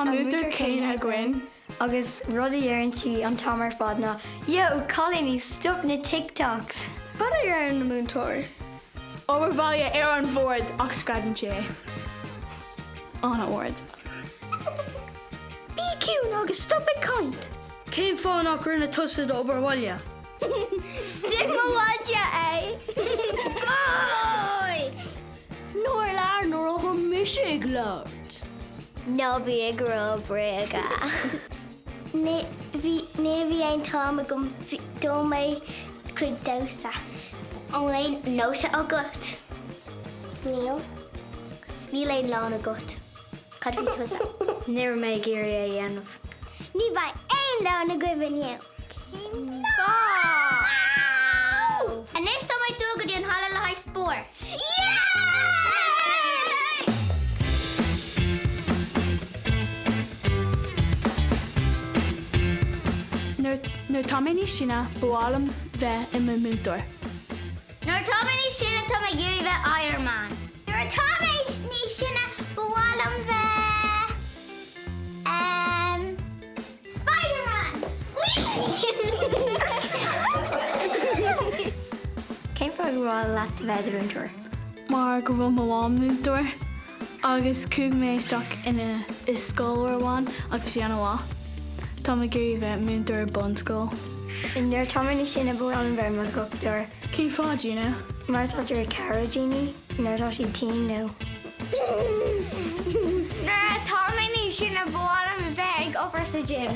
Tá múinteoir céanna againn. Agus rud a dheireann sí an t-am ar fad ná Yo, cailíní, stop na TikToks! Cad a dheireann an múinteoir? Obair bhaile ar an bhord ach screadann sí é an-ard. Bí ciúin agus stop ag caint! Cén fáth nach rinne tusa d'obair bhaile? D'ith mo mhadra é! Ná labhair nuair atá mise ag labhairt. Ná bí ag rá bréaga. Ní bhí ní bhí aon t-am agam dul mé chuig damhsa. An bhfuil aon nóta agat? Níl. Níl aon lón agat. Cad faoi tusa? Ní raibh mé ag iarraidh é a dhéanamh. Ní bheidh aon lón agaibh inniu. Cén fáth? Anois tá mé ag dul go dtí an halla le haghaidh spóirt. Nuair atá mé níos sine, ba mhaith liom bheith i mo mhúinteoir. Nuair atá mé níos sine, tá mé ag iarraidh bheith Iron Man. Nuair atá mé níos sine, ba mhaith liom bheith em Spider-Man! Cén fáth gur mhaith leat a bheith i do mhúinteoir? Mar go bhfuil mo mham múinteoir agus chuaigh mé isteach ina i scoil uair amháin agus bhí sé an-mhaith. Tá mé ag iarraidh bheith múinteoir bunscoil. Nuair atá mé níos sine, ba mhaith liom bheith i mo dhochtúir. Cén fáth, Gina? Mar tá tú ag cabhrú daoine nuair atá siad tinn nó. Nuair atá mé níos sine, ba mhaith liom a bheith ag obair sa gym.